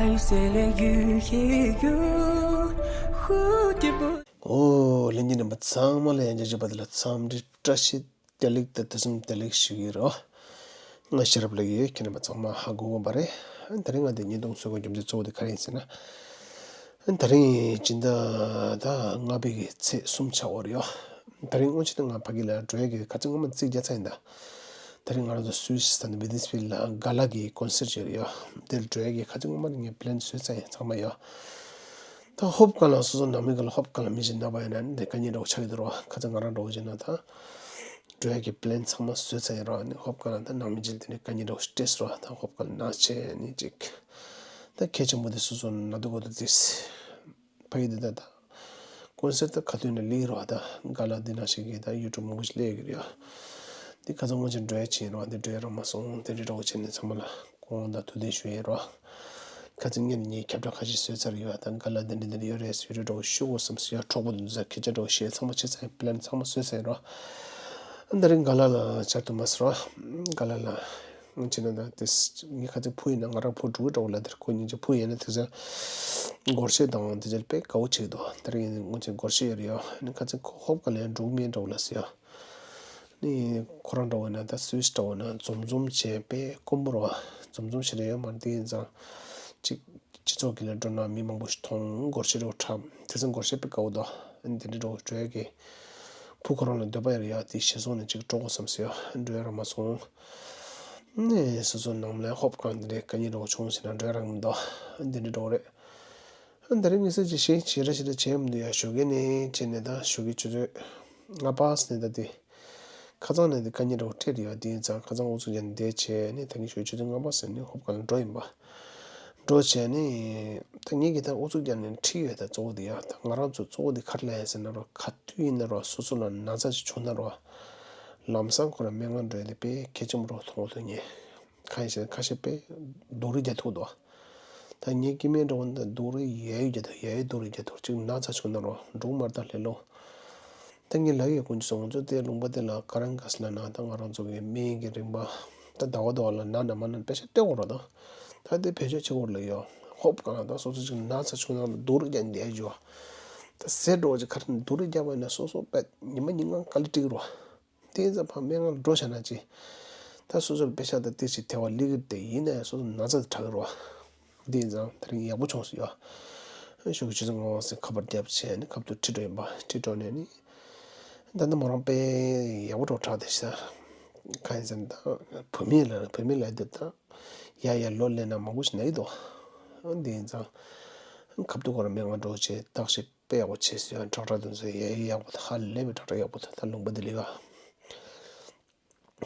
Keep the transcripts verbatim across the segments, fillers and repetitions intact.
爱谁来愈黑愈蝴蝶不 ཨོ། ལྷན་རྒྱས་རྣམ་པ་ཚང་མ་ལ་ཡང་བསྐྱར་བྱས་པ་དེ་ལ་འཚམས་འདྲི་བཀྲ་ཤིས་བདེ་ལེགས་དང་དུས་གསུམ་བདེ་ལེགས་ཞུ་གི་ཡོད་རོ། ང་ཤེས་རབ་ལགས་ཡོད། ཁྱེད་རྣམ་པ་ཚང་མ་ཧ་གོ་གི་ཡོད་པ་རེད། དེ་རིང་ང་འདི་བརྙན་ཐུང་བཟོ་དགོས་རྒྱུ་མཚན་གཙོ་བོ་དེ་ག་རེ་ཡིན་ཟེར་ན། དེ་རིང་སྤྱི་ཟླ་ད་ལྔ་པའི་གི་ཚེས་གསུམ་ཆགས་ཡོད་རེད་ཡོ། དེ་རིང་སྔོན་ཆད་ང་ཕ་གི་ལ་འགྲོ་ཡ་གི་ཁ་སང་སྔོན་མ་རྩིས་རྒྱག་ཚར་ཡིན་ད། དེ་རིང་ང་རང་ཚོ་སུད་སི་ས་ནས་བི་དིན་སི་ཕི་ལ་ག་ལ་གི་ཀོན་སར་ཡོད་རེད་ཡོ། དེར་འགྲོ་ཡ་གི་ཁ་སང་སྔོན་མ་ངས་པི་ལན་བཟོས་ཚར་ཡིན་ཚང་མ་ཡོ། ད་ཧོབ་གང་ལ་སོ་སོ་ནང་མི་ག་ལ་ཧོབ་གང་ལ་མི་ཞིག་ན་བ་ཡིན་ན་ནི་དེ་དཀའ་ངལ་འདྲ་བོ་ཆགས་ཀྱི་འདུག་རོ། ཁ་སང་ང་རང་འགྲོ་བ་ཅིག་ན་ད། འགྲོ་ཡ་གི་པི་ལན་ཚང་མ་བཟོས་ཚར་ཡིན་རོ། ནི་ཧོབ་གང་ལ་ད་ནང་མི་ཅིག་དེ་ནི་དཀའ་ངལ་འདྲ་བོ་ཞིག་སྤྲད་སོང་རོ། ད་ཧོབ་གང་ལ་ན་ཆེ་ནི་ཅིག་ད་གལ་ཆེན་པོ་དེ་སོ་སོ་ན་སྡུག་གོ་དུ་དེ། ཕ་ཡི་འདི་ད་ད། ཀོན་སར་ད་ག་དུས་ནས་ལེགས་རོགས་ད་ག་ལ་འདི་ནང་ཞིག་གི་ད་ཡུ་ཊུབ་མང་པོ་ཞིག་སླེབས་ཡོད་ཀྱི་རེད་ཡ། འདི་ཁ་སང་སྔོན་ཆད་འགྲོ་ཡ་ཕྱིན་རོགས་འདི་འགྲོ་ཡ་རག་མ་སོང་། དེ་འདྲའི་རོགས་བྱས་ནས་ཚང་མ་ལ་དགོངས་དག་ཐུགས་བདེ་ཞུ་ཡ་རོགས། ཁ་སང་ངས་ངས་ཁྱབ་བསྒྲགས་ཁ་ཤས་བཟོས་ཚར་ཡོད་ད། ག་ལ་འདི་འདྲ་འདི་འདྲ་ཡོད་རེད་ཟེར་རོགས་ཞུ་དགོས་བསམ་སོང་ཡ། གྲོགས་པོ་འདི་ཚོ་སྐད་ཆ་རོགས་བཤད་ཚང་མ་བྱས་ཚར་ཡ། པི་ལན་ཚང་མ་བཟོས་ཚར་ཡ་རོགས། འདི་རིང་ག་ལ་ལ་བཅར་དུ་མ་ཟེར་རོགས། ག་ལ་ལ། སྔོན་ཆད་ན་ད་དེ་ངས་ཁ་ཚིག་ཕུ་ཡིན་ན་ང་རང་ཕུ་འགྲོ་གི་འདྲ་བོ་ལ། དེར་ཁོ་སྙིང་རྗེ་ཕུ་ཡིན་ན་དེ་ཚོ་སྒོར་གཞས་དང་དེ་ཚོ་དཔེ་དགའ་བོ་བྱེད་ཀྱི་འདུག་དེ་རིང་སྔོན་ཆད་སྒོར་གཞས་ཡོད་རེད་ཡོ། ནི་ཁ་ཚིག་ཁོ་ཧོབ་ག་ལ་ཡང་འགྲོ་གི་མེད་འདྲ་བོ་ལ་ཟེར་ཡོ། ནི་ཁོ་རང་འདྲ་བོ་ན་ད་སུད་སི་འདྲ་བོ་ན་འཛོམས་འཛོམས་བྱས་དཔེ་དཀོན་པོ་རེད་བ། འཛོམས་འཛོམས་བྱེད་རེ་ཡོད་མ་རེད། དེ་ཡིན་ཙང་ཅིག་སྤྱི་ཚོགས་ཀྱི་ལ་འགྲོ་ན་མི་མང་པོ་ཞིག་མཐོང་། སྒོར་གཞས་རོགས་འཁྲབ། དེ་ཚོ་སྒོར་གཞས་དཔེ་དགའ་བོ་འདུག་དེ་འདྲ་རོགས་འགྲོ་ཡ་གི་བུ་ཁོ་རང་ལ་འདོད་པ་ཡོད་རེད་ཡ། དེ་ཞེ་སོང་ནས་ཅིག་འགྲོ་དགོས་བསམ་སོང་ཡ། འགྲོ་ཡ་རག་མ་སོང་། ནས་སོ་སོ་ནང་ལ་ཧོབ་གང་འདི་འདྲའི་དཀའ་ངལ་རོགས་བྱུང་ཟེར་ན་འགྲོ་ཡ་རག་མི་འདུག་འདི་འདྲ་རོགས་རེད། འདི་རིང་མི་སེར་གྱི་ཞེ་ཞེ་དྲག་ཞེ་དྲག་བྱས་མི་འདུག་ཡ། ཞོགས་ཀས་ནས་བྱས་ནས་ད་ཞོགས་ཀས་ཆུ་ཚོད་ལྔ་པ་ནས་ད་དེ། ཁ་སང་ནས་དེ་དཀའ་ངལ་འདྲ་བོ་འཕྲད་ཡོད། དེ་ཡིན་ཙང་ཁ་སང་ཨུ་ཚུགས་རྒྱག་ནས་བསྡད་བྱས་ནས་ད་གིན་ཞོགས་ཆུ་ཚོད་ལྔ་པ་ཟིན་ནས་ཧོབ་གང་ལ་འགྲོ་ཡིན་པ། འགྲོ་བྱས་ནས་ད་ངེད་ཀྱིས་ད་ཨུ་ཚུགས་རྒྱག་ནས་ཁྲིད་ཡོད། ད་གཙོ་བོ་དེ་ཡ་ད་ང་རང་ཚོ་གཙོ་བོ་དེ་ག་རེ་ལབ་ཡ་ཟེར་ན་རོ། ག་དུས་ཡིན་ན་རོ་སོ་སོ་ལ་ན་ཚ་ཅིག་བྱུང་ན་རོ། ལམ་སང་ཁོ་རང་སྨན་ཁང་འགྲོ་ཡ་དེ་དཔེ་གལ་ཆེན་པོ་རོ་མཐོང་གི་འདུག་ངས། གང་ཡིན་ཟེར་ན་ཁ་ཤས་དཔེ་སྡུག་རུས་རྒྱག་ཐུབ་འདུག་ད་ངའི་སྐྱེ་དམན་འདྲ་བོ་འདི་སྡུག་རུས་ཡ་ཡོ་རྒྱག་ཐུབ། ཡ་ཡོ་སྡུག་རུས་རྒྱག་ཐུབ། ཅིག་ན་ཚ་བྱུང་ན་རོ་འགྲོ་མ་ད་ལྷེ་ལོ། ད་ངས་ལབ་ཡོད། དཀོན་མཆོག་གསུམ། ང་ཚོ་དེ་ལུང་པ་དེ་ལ་ཀ་རན་ག་སི་ལབ་ན་ད་ང་རང་ཚོ་གི་སྨན་གྱི་རིན་པ་ད་ཟླ་བ་ཟླ་བ་ལ་ན་ན་མ་ན་པེ་ཤ་སྟེར་དགོས་རེད་ད། ད་དེ་བེད་སྤྱོད་བྱེད་དགོས་ལ་ཡོད། ཧོབ་གང་ལ་ད་སོ་སོ་ཅིག་ན་ཚ་བྱུང་ན་སྡུག་རུས་རྒྱག་འདི་ཡ་འཇུ་བ། ད་ཟེར་འགྲོ་བ་ཅིག་ག་རེ་སྡུག་རུས་རྒྱག་པ་ཡིན་ན་སོ་སོ་དཔེ་ཉི་མ་ཉིན་གང་དཀའ་ལས་འཕྲད་ཀྱི་རེད་བ། དེ་ཡིན་ཙང་ཕར་སྨན་ཁང་འགྲོ་བྱས་ན་ཅི། ད་སོ་སོར་པེ་ཤ་དང་ཏིག་ཙམ་ཐེ་བ་ལི་གི་དེ་ཡིན་ན་ཡང་སོ་སོ་ན་ཚ་དེ་དྲག་གི་རེད་བ། དེ་ཡིན་ཙང་དེ་རིང་ཡག་པོ་བྱུང་སོང་ཡ། ཞོགས་ཀྱི་ཆུ་ཚོད་ལྔ་པ་ཟིན་ཁ་པར་བརྒྱབ་བྱས་ནས་ཁ་ཐུག་ཁྲིད་འགྲོ་ཡིན་པ། ཁྲིད་འགྲོ་ནས་ནི། ད་ནི་མོ་རང་དཔེ་ཡག་པོ་འགྲོ་དྲག་དེ་ཤ། གང་ཡིན་ཟེར་ན་ད་བུད་མེད་ལ་བུད་མེད་ལ་དེ་ད་ཡ་ཡ་ལོ་ལེན་ན་མང་པོ་ཞིག་ན་ཡི་དོ། དེ་ཡིན་ཙང་ཁ་ཐུག་ཁོ་རང་སྨན་ཁང་འགྲོ་བྱས་བརྟག་ཞིབ་དཔེ་ཡག་པོ་བྱས་སོང་ཡ། ཌོག་ཊར་དེ་ཚོ་ཡ་ཡ་ཡག་པོ་ད་ཧ་ལས་པའི་ཌོག་ཊར་ཡག་པོ་ད་ད་ལུང་པ་འདི་ལ་ཡ།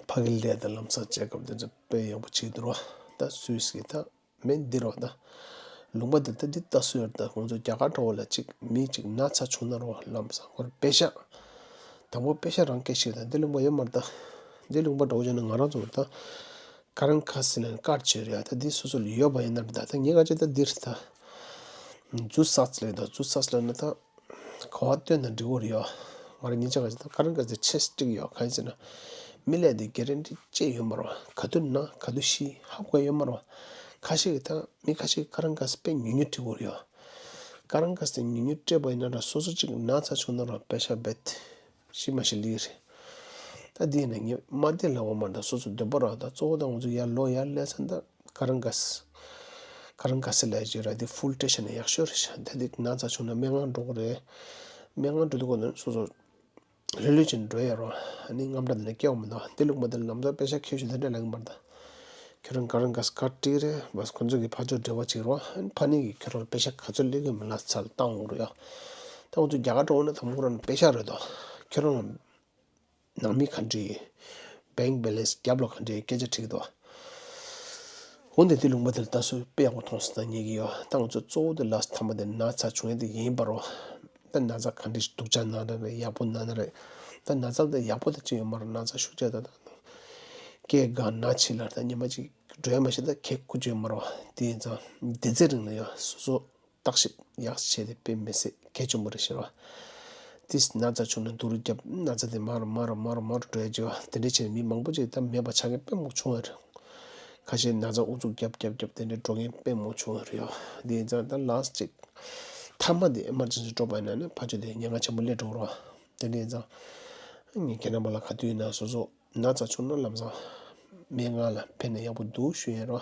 ཕ་གི་ལས་དང་ལམ་སང་བྱེད་སྐབས་དེ་ཚོ་དཔེ་ཡག་པོ་བྱེད་འདུག་རོ། ད་སུད་སི་གི་ད་སྨན་འདི་རོ་ད། ལུང་པ་འདི་ད་འདི་ལྟ་སུ་ཡོད་ད། ཁོང་ཚོ་རྒྱ་གར་འདྲ་བོ་ལ་ཅིག་མི་ཅིག་ན་ཚ་བྱུང་ན་རོ་ལམ་སང་ཁོར་པེ་ཤ། དང་པོ་པེ་ཤ་རང་སྐད་ཤེས་ད་འདི་ལུང་པ་ཡོད་མ་རེད་ད། འདི་ལུང་པ་འདྲ་བོ་བྱས་ན་ང་རང་ཚོ་ད། ཀ་རན་ག་སི་ལ་ཀར་བྱོས་རེད་ད། འདི་སོ་སོ་ལ་ཡོད་པ་ཡིན་ན་རེད་ད། ད་ངས་ག་ཅི་ད་འདིར་ད། ཛུ་སགས་ལས་ད་ཛུ་སགས་ལ་ན་ད། ག་བ་སྟོན་དང་འབྲི་དགོས་རེད་ཡོ། ང་རང་ཉིན་ཆ་ག་ཅི་ད་ཀ་རན་ག་སི་ཆེས་སྤྲིག་ཡོ། གང་ཡིན་ཟེར་ན། མི་ལས་དེ་གེ་རན་ཊི་ཅེས་ཡོད་མ་རེད་བ། ག་དུས་ན་ག་དུས་ཤི་ཧ་གོ་ཡོད་མ་རེད་བ། ཁ་ཤས་ཀྱི་ད་མི་ཁ་ཤས་ཀྱི་ཀ་རན་ག་སི་དཔེ་ཉུང་ཉུང་སྤྲད་དགོས་རེད་ཡོ། ཀ་རན་ག་སི་དེ་ཉུང་ཉུང་སྤྲད་པ་ཡིན་ན་ར་སོ་སོ་གཅིག་ན་ཚ་བྱུང་ན་ར་པེ་ཤ་བེད། ཤི་མ་ཤི་ལི་རེད། ད་འདི་ཡིན་ན་ངས་མ་བདེ་ལ་འོ་མ་འདྲ་སོ་སོ་འདོད་པ་རག་ད་གཙོ་བོ་ད་ང་ཚོ་ཡར་ལོ་ཡར་སླེབས་ཚར་ད་ཀ་རན་ག་སི། ཀ་རན་ག་སི་ལ་ཡ་ཅིག་ར་འདི་ཧྥུལ་སི་ཊེ་ཤན་ཡག་ཤོས་རེད་ཤག་ད་འདི་ན་ཚ་བྱུང་ན་སྨན་ཁང་འགྲོ་དགོས་རེད། སྨན་ཁང་འགྲོ་དུས་གོ་ན་སོ་སོ་ལྷོད་ལྷོད་ཅིག་འགྲོ་ཡ་རོ། ཨ་ནི་དངངས་སྐྲག་འདི་ན་སྐྱེ་བ་མི་འདུག་འདི་ལུང་པ་འདི་ལམ་སང་པེ་ཤ་ཁྱེར་ཤོག་དེ་འདྲ་ལབ་གི་མ་རེད་ད། ཁྱོད་རང་ཀ་རན་ག་སི་ཀར་སྤྲད་རེད་བས། ཁོ་ཚོ་གི་ཕར་ཕྱོགས་འབྲེལ་བ་བྱེད་རོགས། ཕ་ནི་གི་ཁྱོད་རང་པེ་ཤ་ག་ཚོད་སླེབས་ཀྱི་མི་ལ་ཚ་ལ་བཏང་འོང་རོགས་ཡ། ད་ང་ཚོ་རྒྱ་གར་འགྲོ་འོང་ན་དང་པོ་ཁོ་རང་པེ་ཤ་རེད་དོ། ཁྱོད་རང་ནང་མི་ག་འདྲ་ཡིན། བེང་བེ་ལེན་སི་རྒྱབ་ལ་ག་འདྲ་ཡིན་སྐད་ཆ་དྲིས་ཀྱི་འདུག་འོ་འདི་དེ་ལུང་པ་དེ་ལ་ལྟ་སུ་དཔེ་ཡག་པོ་མཐོང་སོང་ད་ངེད་ཀྱི་ཡོད། ད་ང་ཚོ་གཙོ་བོ་དེ་ལ་ཐ་མ་དེ་ན་ཚ་བྱུང་ཡ་དེ་ཡིན་པ་རོ། ད་ན་ཚ་ག་འདྲ་ཞིག་སྡུག་ཅག་ན་ན་རེད་ཡག་པོ་ན་ན་རེད། ད་ན་ཚ་དེ་ཡག་པོ་དེ་ཅི་ཡོད་མ་རོ། ན་ཚ་ཤུགས་ཆེ་ད་ད། སྐད་འགག་ན་ཆེ་ལ་ད་ཉི་མ་གཅིག་འགྲོ་ཡ་མ་ཤེས་ད་ཁེ་ཁུ་ཅི་ཡོད་མ་རོ། དེ་ཡིན་ཙང་དེ་ཚེ་རིང་ལ་ཡ་སོ་སོ་བརྟག་ཞིབ་ཡག་བྱས་ཏེ་དཔེ་མི་སྲིད་གལ་ཆེན་པོ་རེད་ཤེས་རོ། དེས་ན་ཚ་བྱུང་ན་སྡུག་རུས་རྒྱབ་ན་ཚ་དེ་མར་མར་མར་མར་འགྲོ་ཡ་བྱེད་པ་དེ་འདྲ་བྱས་ནས་མི་མང་པོ་ཅིག་ད་མེད་པ་ཆགས་མཁན་དཔེ་མང་པོ་བྱུང་བ་རེད། ཁ་ཤས་ན་ཚ་ཨུ་ཚུགས་རྒྱབ་རྒྱབ་རྒྱབ་དེ་འདྲའི་འགྲོ་མཁན་དཔེ་མང་བྱུང་བ་རེད་ཡ། དེ་ཡིན་ཙང་ད་ལཱ་སི་ཊི་ཅིག་མཐའ་མ་དེ་ཨེ་མར་ཇེན་སི་འགྲོ་པ་ཡིན་ན་ནི་ཕར་ཕྱོགས་དེ་ཉེན་ཁ་ཆེན་པོ་སླེབས་འགྲོ་གི་རེད་བ། དེ་འདྲ་ཡིན་ཙང་ངས་ཁྱེད་རྣམ་པ་ལ་ག་དུས་ཡིན་ན་སོ་སོ་ན་ཚ་བྱུང་ན་ལམ་སང་སྨན་ཁང་ལ་ཕེབས་ན་ཡག་པོ་འདུག་ཞུ་ཡིན་རོ།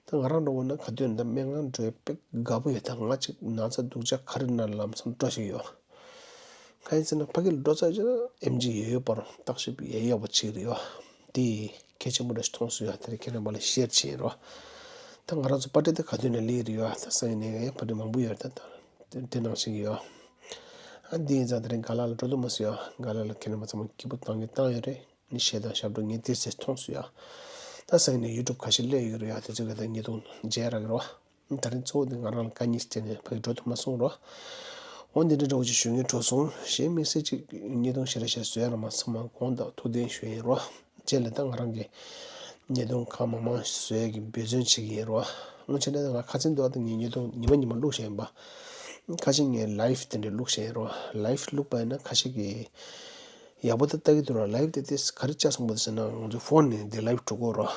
ད་ང་རང་འདྲ་བོ་ན་ག་དུས་ཡིན་ན་ད་སྨན་ཁང་འགྲོ་ཡ་དཔེ་དགའ་པོ་ཡོད། ད་ང་གཅིག་ན་ཚ་སྡུག་ཅག་ག་རེ་ན་ལམ་སང་འགྲོ་ཞིག་ཡོད། གང་ཡིན་ཟེར་ན་ཕ་གི་ལ་འགྲོ་ཚར་རྗེས་ཨེམ་ཆི་ཡོད་ཡོད་པར་བརྟག་ཞིབ་ཡས་ཡོད་པ་ཅིག་རེད་ཡོད། དེ་གལ་ཆེན་པོ་འདྲ་ཞིག་མཐོང་སོང་ཡ། དེ་རིང་ཁྱེད་རྣམ་པ་ལ་ཤེར་བྱས་ཡིན་རོ། ད་ང་རང་ཚོ་པར་ཊི་དེ་ག་དུས་ནས་སླེབས་རེད་ཡོད། ད་སང་ཉིན་ནས་ཡང་པར་ཊི་མང་པོ་ཡོད་རེད། ད་དེ་དེ་ནང་བཞིན་ཡོད། ཨ་འདི་ཡིན་ཙང་དེ་རིང་ག་ལ་ལ་འགྲོ་ཐུབ་མ་སོང་ཡ། ག་ལ་ལ་ཁྱེད་རྣམ་པ་ཚང་མ་སྐྱིད་པོ་བཏང་གི་བཏང་ཡོད་རེད། ནི་གཞས་དང་ཞབས་བྲོ་ངས་དེ་ཚེ་མཐོང་སོང་ཡ། ད་སང་ཉིན་ནས་ཡུ་ཊུབ་ཁ་ཤས་སླེབས་ཡོད་རེད་ཡ། དེ་ཚོ་ག་ད་ཉེས་རྡུང་མཇལ་རག་གི་རོ། ད་རིང་གཙོ་བོ་དེ་ང་རང་ལ་དཀའ་ངལ་སྤྲད་ནས་ཕ་གི་འགྲོ་ཐུབ་མ་སོང་རོ། འོ་འདི་འདྲ་འདྲ་བོ་ཅིག་ཞུ་སྙིང་བྲོ་སོང་། གཞན་དམིགས་བསལ་ཅིག་ཉེས་རྡུང་ཞེ་དྲག་ཞིག་བཟོ་ཡ་རང་མ་ཚང་མ་དགོངས་དག་ཐུགས་བདེན་ཞུ་ཡིན་རོ། རྗེས་ལ་ད་ང་རང་གི་ཉེས་རྡུང་གང་མང་མང་བཟོ་ཡ་གི་འབད་བརྩོན་བྱེད་ཀྱི་ཡིན་རོ། འོ་བྱས་ན་ད་ང་ཁ་སང་དུས་ད་ངས་ཉེས་རྡུང་ཉི་མ་ཉི་མ་བླུགས་བཞག་ཡིན་པ། ཁ་ཤས་ངས་ལའིབ་དེ་འདྲ་བླུགས་བཞག་ཡིན་རོ། ལའིབ་བླུགས་པ་ཡིན་ན་ཁ་ཤས་ཀྱིས་ཡག་པོ་ད་ལྟ་གི་འདུག་ར། ལའིབ་དེ་དེ་ག་རེ་བྱས་སོང་པ་ཟེར་ན་ང་ཚོའི་ཕོན་ནས་དེ་ལའིབ་འགྲོ་གི་ཡོད་ར།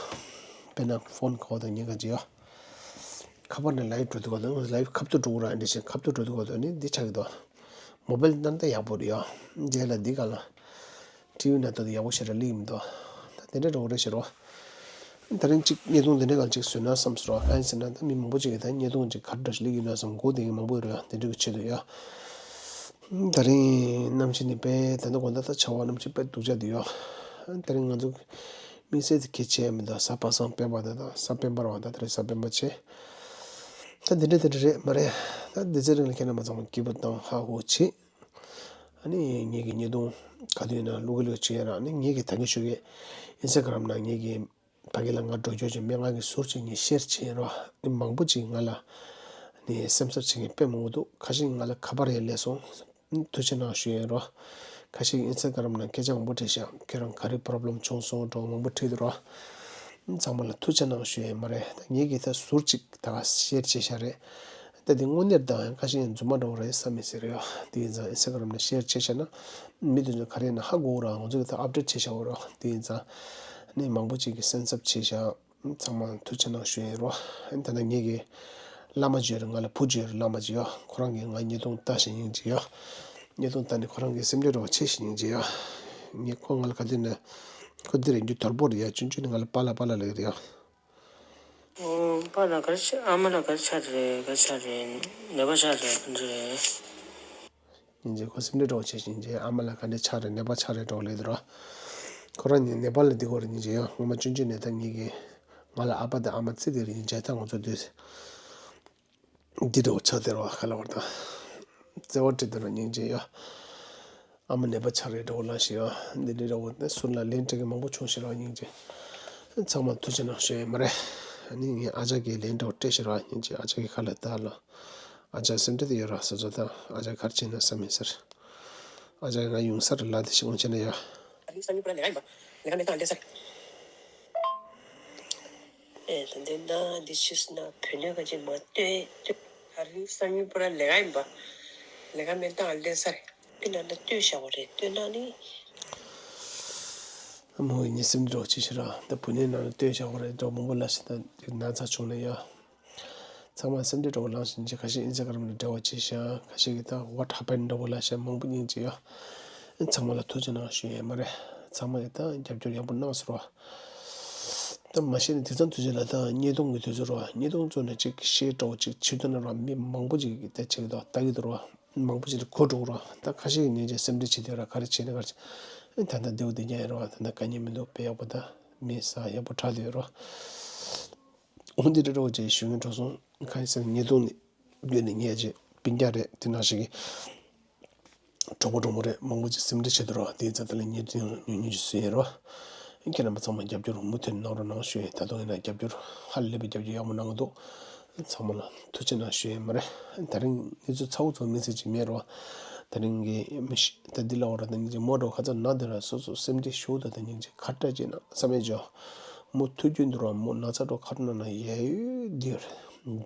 དཔེར་ན་ཕོན་ཁ་བ་དང་ཉེན་ཁ་ཅིག་ཡོད། ཁ་པར་ནས་ལའིབ་འགྲོ་དུས་སྐབས་དང་ལའིབ་ཁ་ཐུག་འགྲོ་གི་ར། འདི་བཞིན་ཁ་ཐུག་འགྲོ་དུས་སྐབས་དང་ནི་འདི་ཆགས་ཀྱི་འདུག་མོ་བེལ་ནང་ད་ཡག་པོ་རེད་ཡ། རྗེས་ལ་འདི་ག་ལ་ཊི་ཝི་ནང་ད་ཡག་པོ་ཞེ་དྲག་སླེབས་མི་འདུག་ད་དེ་འདྲ་འགྲོ་གི་རེད་ཤག་རོ། ད་རིང་གཅིག་ཉེས་རྡུང་དེ་འདྲ་གང་ཅིག་བཟོས་ན་བསམ་སོང་ར། གང་ཡིན་ཟེར་ན་ད་མི་མང་པོ་ཅིག་གིས་ད་ཉེས་རྡུང་ཅིག་ག་འདྲ་ཞིག་སླེབས་ཡོད་ན་བསམ་སྒུག་བསྡད་མཁན་མང་པོ་ཡོད་རེད་ཡ། དེ་འདྲ་གི་ཆེད་དུ་ཡ། ད་རིང་གནམ་གཤིས་ནི་དཔེ་ད་ལྟ་དགོང་དག་ད་ཆར་པ་གནམ་གཤིས་དཔེ་སྡུག་ཅག་འདུག་ཡ། ད་རིང་ང་ཚོ་དམིགས་བསལ་དེ་གལ་ཆེ་མི་འདུག་གཟའ་པ་སངས་སྤེན་པ་དེ་དང་གཟའ་སྤེན་པ་རེད་བ། ད་ད་རེས་གཟའ་སྤེན་པ་བྱས། ད་འདི་འདྲ་འདི་འདྲ་རེད་མ་རེད། ད་འདི་ཚེ་རིང་ལ་ཁྱེད་རྣམ་པ་ཚང་མ་སྐྱིད་པོ་དང་ཧ་ཧུ་བྱེད། ཨ་ནི་ངེད་ཀྱི་ཉེས་རྡུང་ག་དུས་ཡིན་ན་བླུག་གི་བླུག་བྱེད་ཡ་ར། ཨ་ནི་ངེད་ཀྱི་ད་གིན་ཞུ་གི་ཨིན་སི་ཊ་གྷ་རམ་ནང་ངེད་ཀྱི་ཕ་གི་ལ་ང་འགྲོ་རྒྱུ་ཅིག་སྨན་ཁང་གི་ཟུར་ཅིག་ངས་ཤེར་བྱས་ཡིན་རོ། ཨ་ནི་མང་པོ་ཅིག་ང་ལ་ནི་སེམས་འཚབ་བྱེད་མཁན་དཔེ་མང་པོ་འདུག་ཁ་ཤས་ང་ལ་ཁ་པར་ཡང་སླེབས་སོང་། ཐུགས་རྗེ་གནང་ཞུ་ཡིན་རོ། ཁ་ཤས་ཨིན་སི་ཊ་གྷ་རམ་ནང་སྐད་ཆ་མང་པོ་དྲིས་ཤག་ཁྱེད་རང་ག་རེ་པོ་རོབ་ལེམ་བྱུང་སོང་འགྲོ་མང་པོ་དྲིས་འདུག་རོ། ཚང་མ་ལ་ཐུགས་རྗེ་གནང་ཞུ་ཡིན་མ་རེད། ད་ངེད་ཀྱིས་ད་ཟུར་ཅིག་ད་ག་ཤེར་བྱས་ཤག་རེད། ད་དེ་དངོས་གནས་ད་ཡང་ཁ་ཤས་ཡང་རྫུན་མ་འདྲ་བོ་རེད་བསམ་མི་སྲིད་རེད་ཡ། དེ་ཡིན་ཙང་ཨིན་སི་ཊ་གྷ་རམ་ནང་ཤེར་བྱས་ཤག་ན་མི་དེ་ཚོ་ག་རེ་ཡིན་ན་ཧ་གོ་གི་ར། ང་ཚོ་གིས་ད་ཨབ་ཌེཊ་བྱས་ཤག་འོ་ར། དེ་ཡིན་ཙང་ནི་མང་པོ་ཅིག་གིས་སེམས་འཚབ་བྱས་ཤག་ཚང་མ་ཐུགས་རྗེ་གནང་ཞུ་ཡིན་རོ། ད་ནི་ངེད་ཀྱི་བླ་མ་ཅིག་ཡོད་རེད། ང་ལ་བུ་ཅིག་ཡོད་རེད། བླ་མ་ཅིག་ཡོད། ཁོ་རང་གིས་ང་ཉེས་རྡུང་ལྟ་བཞིན་ཡིན་ཅིག་ཡོད། ཉེས་རྡུང་ལྟ་ནས་ཁོ་རང་གིས་སེམས་ཁྲལ་འདྲ་བོ་བྱེད་བཞིན་ཡིན་ཅིག་ཡོད། ངས་ཁོ་ང་ལ་ག་དུས་ནས་ཁོ་འདི་རེད་འགྱུར་དོལ་པོ་རེད་ཡ། ཆུང་ཆུང་ནས་ང་ལ་པཱ་ལགས་པཱ་ལགས་ལབ་ཀྱི་རེད་ཡ། ཨོ་པཱ་ལགས་ག་རེ་ཆགས། ཨ་མ་ལགས་ག་རེ་ཆགས་རེད། ག་རེ་ཆགས་རེད། ནད་པ་ཆགས་རེད། ག་འདྲ་རེད། སྙིང་རྗེ། ཁོ་སེམས་ཁྲལ་འདྲ་བོ་བྱེད་བཞིན་བྱས། ཨ་མ་ལགས་ག་འདྲ་ཆགས་རེད། ནད་པ་ཆགས་རེད་འདྲ་བོ་ལབ་འདུག་ར། ཁོ་རང་ནི་ནེ་པཱལ་ལ་བསྡད་ཀྱི་ཡོད་རེད། སྙིང་རྗེ་ཡ། སྔོན་མ་ཆུང་ཆུང་ནས་ད་ངེད་ཀྱིས་ང་ལ་ཨ་ཕ་དང་ཨ་མ་བརྩི་བསྡད་རེད། སྙིང་རྗེ། ད་ང་ཚོ་དུས་འདི་འདྲ་བོ་ཆགས་བསྡད་རེད་བ། ག་ལབ་དགོས་རེད། ད་བརྩེ་བ་སྤྲད་བསྡད་རེད། སྙིང་རྗེ་ཡ། ཨ་མ་ནད་པ་ཆགས་རེད་འདྲ་བོ་ལབ་བཞིན་ཡ། འདི་འདྲ་འདྲ་བོ་ནས་ཟུར་ལ་ལན་སྤྲད་མཁན་མང་པོ་བྱུང་ཤག་ར། སྙིང་རྗེ། ཚང་མ་ཐུགས་རྗེ་གནང་ཞུ་ཡ་ཡིན་མ་རེད། ཨ་ནི་ངས་ཨ་ཅག་གི་ལན་འདྲ་བོ་སྤྲད་ཤག་ར། སྙིང་རྗེ། ཨ་ཅག་གི་ཁ་ལ་ད་ལ་ཨ་ཅག་སེམས་ཁྲལ་དེ་ཡོད་ར། སོ་སོ་ད་ཨ་ཅག་ག་རེ་བྱས་ན་བསམ་མེད་ཟེར། ཨ་ཅག་ང་ཡོང་ས་རེད་ལ། དེ་ཞིག་འོང་བྱས་ན་ཡ། ཨ་ནི་སང་ཉིན་པུ་ར་ལས་ཀ་ཡིན་པ། ལས་ཀ་མེད་སྟངས་ལས་ས་རེད། ཨེ་ད་འདི་ན་འདི་ཕྱིས་ན་བུད་མེད་ཁ་ཅིག་མ་ལྟོས་ལྟོས། ཨ་རི་སང་ཉིན་པུ་ར་ལས་ཀ་ཡིན་པ། ལས་ཀ་མེད་སྟངས་ལས་ས་རེད། དེ་ན་ན་ལྟོས་བཞག་པ་རེད། ལྟོས་ན་ནི། ཨ་མོ་ཡིན་ནི་སེམས་འདྲ་བོ་ཅིག་ཤི་ར། ད་བུད་མེད་ནང་ལ་ལྟོས་བཞག་པ་རེད། འགྲོ་མང་པོ་ལ་ཞིག་ད་ན་ཚ་བྱུང་ན་ཡ། ཚང་མ་སེམས་ཁྲལ་འདྲ་བོ་ལངས་བཞིན་བྱས། ཁ་ཤས་ཨིན་སི་ཊ་གྷ་རམ་ལ་འབྲེལ་བ་བྱས་ཤག་ཁ་ཤས་ཀྱིས་ད་what happened འདྲ་བོ་ལབ་ཤག་མང་པོ་སྙིང་རྗེ་ཡ། ཚང་མ་ལ་ཐུགས་རྗེ་གནང་ཞུ་ཡ་ཡིན་མ་རེད། ཚང་མ་གིས་ད་རྒྱབ་སྐྱོར་ཡག་པོ་གནང་ཟེར་བ། ད་མ་གཞི་ནས་དེང་སང་དུས་ཚོད་ལ་ད་ཉེས་རྡུང་གི་དུས་ཚོད་རེད་བ། ཉེས་རྡུང་བཙུགས་ནས་ཅིག་ཤེར་འདྲ་བོ་ཅིག་བྱེད་ཐུབ་ན་རེད་བ། མི་མང་པོ་ཅིག་གིས་ད་བྱེད་ཀྱི་འདུག་ལྟ་གི་འདུག་རེད་བ། མང་པོ་ཅིག་ལ་གོ་འགྲོ་གི་རེད་བ། ད་ཁ་ཤས་ཀྱིས་སྙིང་རྗེ་སེམས་ཁྲལ་བྱེད་དུས་ར། ག་རེ་བྱེད་ན་ག་རེ་བྱེད། ད་ལྟ་བདེ་པོ་བདེ་རྐྱང་ཡིན་རེད་བ། ད་ལྟ་དཀའ་ངལ་མི་འདུག་དཔེ་ཡག་པོ་ད་མི་ས་ཡག་པོ་དྲག་བསྡད་ཡོད་རེད་བ། འོ་འདི་འདྲ་འདྲ་བོ་ཅིག་ཞུ་སྙིང་བྲོ་སོང་། གང་ཡིན་ཟེར་ན་ཉེས་རྡུང་ནི་བརྒྱུད་ནས་ངས་ཅིག་སྤུན་ཀྱག་རེད། དེ་ནང་བཞིན་གྱི་གྲོགས་པོ་གྲོགས་མོ་རེད། མང་པོ་ཅིག་སེམས་ཁྲལ་བྱེད་དུ་ར། དེ་ཡིན་ཙང་དེ་ལ་ཉེས་རྡུང་ཉུང་ཉུང་ཅིག་བཟོས་ཡིན་རོ། ཁྱེད་རྣམ་པ་ཚང་མ་རྒྱབ་སྐྱོར་མུ་མཐུད་གནང་རོགས་གནང་ཞུ་ཡིན། ད་དུང་ཡིན་ན་རྒྱབ་སྐྱོར་ཧ་ལས་པའི་རྒྱབ་སྐྱོར་ཡག་མོ་གནང་གི་འདུག་ཚང་མ་ལ་ཐུགས་རྗེ་གནང་ཞུ་ཡིན་མ་རེད། ད་རིང་གནས་ཚུལ་ཚ་བོ་ཚ་བོ་མི་ཚེ་ཅིག་མེད་རོ། ད་རིང་གི་མི་ཤི་ད་འདི་ལ་འོ་ར། ད་ངེད་ཀྱི་མོ་འགྲོ་ཁ་ཚ་ན་དེ་ར་སོ་སོ་སེམས་ཁྲལ་ཞུ་ད། ད་ངེད་ཀྱི་ཁ་བཀྲ་ཅིག་ན་བསམ་ཡས་ཅོ། མོ་ཐུག་རྒྱུ་འདུག་ར། མོ་ན་ཚ་འགྲོ་ཁ་བཀྲ་ན་ན་ཡ་ཡོད་འདི་ར།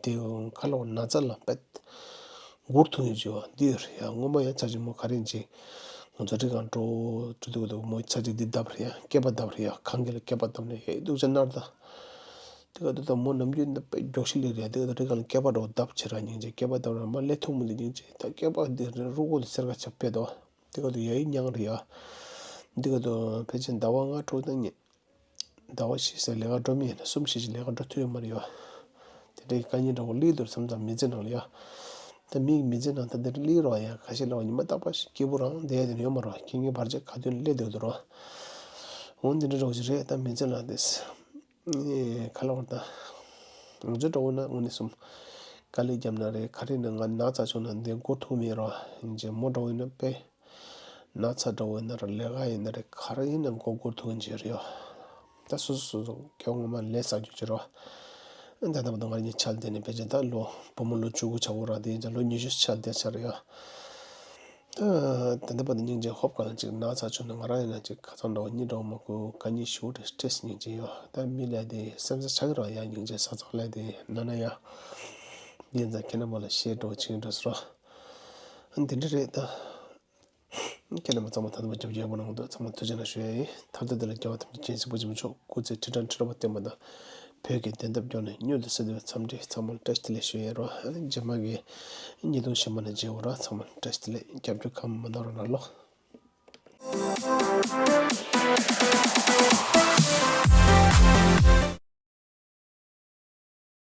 འདི་ཁ་ལོ་ན་ཚ་ལ་པད། སྒུར་ཐུབ་ཡོད་ཅིག་བ་འདི་ཡོད་རེད་ཡ། སྔོན་མ་ཡང་ཚ་ཅིག་མོ་ག་རེ་ཡིན་ཅིག་ང་ཚོ་རི་སྒང་འགྲོ་འགྲོ་དུས་དུས་མོ་ཚ་ཅིག་འདི་བརྡབས་རེད་ཡ། སྐེད་པ་བརྡབས་རེད་ཡ། ཁང་གི་ལ་སྐེད་པ་བརྡབས་ནས་ཡ་སྡུག་ཅག་མནར་ད། དེ་ག་དུས་ད་མོ་ནམ་རྒྱུན་ད་དཔེ་མགྱོགས་ཤིག་སླེབས་རེད། དེ་ག་དུས་རི་ཁ་ལ་སྐེད་པ་འདྲ་བོ་བརྡབ་བྱེད་ར་སྙིང་རྗེ། སྐེད་པ་བརྡབ་ར་མ་སླེབས་ཐུབ་མི་འདུག་སྙིང་རྗེ། ད་སྐེད་པ་འདི་རི་རུ་གུ་དེ་སྙིང་རྗེ་ཕེབས་འདུག་དེ་ག་དུས་ཡ་ཡི་མྱངས་རེད་ཡ། དེ་ག་དུས་ཕལ་ཆེར་ཟླ་བ་ལྔ་དྲུག་ད་ཉེ། ཟླ་བ་བཞི་ཙམ་ལས་ཀ་འགྲོ་མི་ཡིན་ན་གསུམ་བཞི་ཅིག་ལས་ཀ་འགྲོ་ཐུབ་ཡོད་མ་རེད་ཡ། དེ་འདྲའི་དཀའ་ངལ་འདྲ་བོ་སླེབས་འདུག་མཚམས་མཚམས་མི་ཚེ་ནང་ལ་ཡ། ད་མིའི་མི་ཚེ་ནང་ད་འདི་འདྲ་སླེབས་རོགས་ཡ། ཁ་ཤས་ལ་ཉི་མ་རྟག་པར་སྐྱིད་པོ་རང་བསྡད་ཡ་དེ་ཡོད་མ་རེད། རྐྱེན་ངན་བར་ཆད་ག་དུས་ནས་སླེབས་བསྡད་འདུག་ར། འོ་འདི་འདྲ་འདྲ་བོ་ཅིག་རེད། ད་མི་ཚེ་ནང་དེ། ཨེ། ག་ལབ་དགོས་རེད་ད། ང་ཚོ་འདྲ་བོ་ན་དངོས་གནས་སེམས་དཀའ་ལས་བརྒྱབ་ན་རེད། ག་རེ་ཡིན་ན་ང་ན་ཚ་བྱུང་ན་འདི་འགོ་ཐུག་མེད་རོ། ཡིན་གཅིག་མོ་འདྲ་བོ་ཡིན་ན་དཔེ་ན་ཚ་འདྲ་བོ་ཡིན་ན་ར་ལས་ཀ་ཡིན་ན་རེད། ག་རེ་ཡིན་ན་འགོ་འགོ་ཐུག་གིན་བྱེད་རེད་ཡོ། ད་སོ་སོ་སོ་སོ་སྐྱེ་བོ་ངོ་མ་ལས་བསགས་རྒྱུ་བྱེད་རོ། ད་ལྟ་བར་དུ་ང་གཉིས་ཆ་ལ་བསྡད་ནས་ཕལ་ཆེར་ད་ལོ་བུ་མོ་ལོ་བཅུ་དགུ་ཆགས་ཡོད་ར། དེ་ཡིན་ཙང་ལོ་ཉི་ཤུ་ཆ་ལ་བསྡད་ཚར་རེད་ཡོ། ད་ད་ལྟ་བར་དུ་སྙིང་རྗེ། ཧོབ་ག་ལ་ཅིག་ན་ཚ་བྱུང་ན་ང་རང་ཡིན་ན་ཅིག་ཁ་སང་འདྲ་བོ་གཉིད་འདྲ་བོ་མ་ཁུག་དཀའ་ངལ་ཞེ་པོ་རེད། སི་ཊེ་རེ་སི་སྙིང་རྗེ་ཡོད། ད་མི་ལ་དེ་སེམས་ས་ཆགས་ཀྱི་རེད་ཡ། སྙིང་རྗེ་ས་ཚང་ལ་དེ་ན་ན་ཡ། དེ་ཡིན་ཙང་ཁྱེད་རྣམ་པ་ལ་བཤད་འགྲོ་བྱེད་འགྲོ་ཟེར་རོ། ཨ་འདི་འདྲ་རེད་ད། ཁྱེད་རྣམ་པ་ཚང་མ་ད་ལྟ་བར་རྒྱབ་སྐྱོར་ཡག་པོ་གནང་འདུག་ཚང་མ་ཐུགས་རྗེ་གནང་ཞུ་ཡ་ཡིན། ཐ་ད་དེ་ལ་རྒྱལ་བ་ཐམས་ཅད་མཁྱེན་གཟིགས་ཕུག་གི་མི་མཆོག་སྐུ་ཚེ་ཁྲི་ཕྲག་ཁྲི་ཕྲག་བརྟན་པ་དང་། བོད་ཀྱི་བདེན་མཐའ་སྐྱོང་ནས་མྱུར་དུ་གསལ་འདེབས་འཚམས་འདྲི་ཚང་མ་ལ་བཀྲ་ཤིས་བདེ་ལེགས་ཞུ་ཡ་ཡིན་རོ། རྗེས་མ་གི་བརྙན་ཐུང་གཞན་པ་ནས་མཇལ་ཡོང་རོ། ཚང་མ་ལ་བཀྲ་ཤིས་བདེ་ལེགས། རྒྱབ་སྐྱོར་གང་མ་ནོར་རོགས་གནང་ལོ།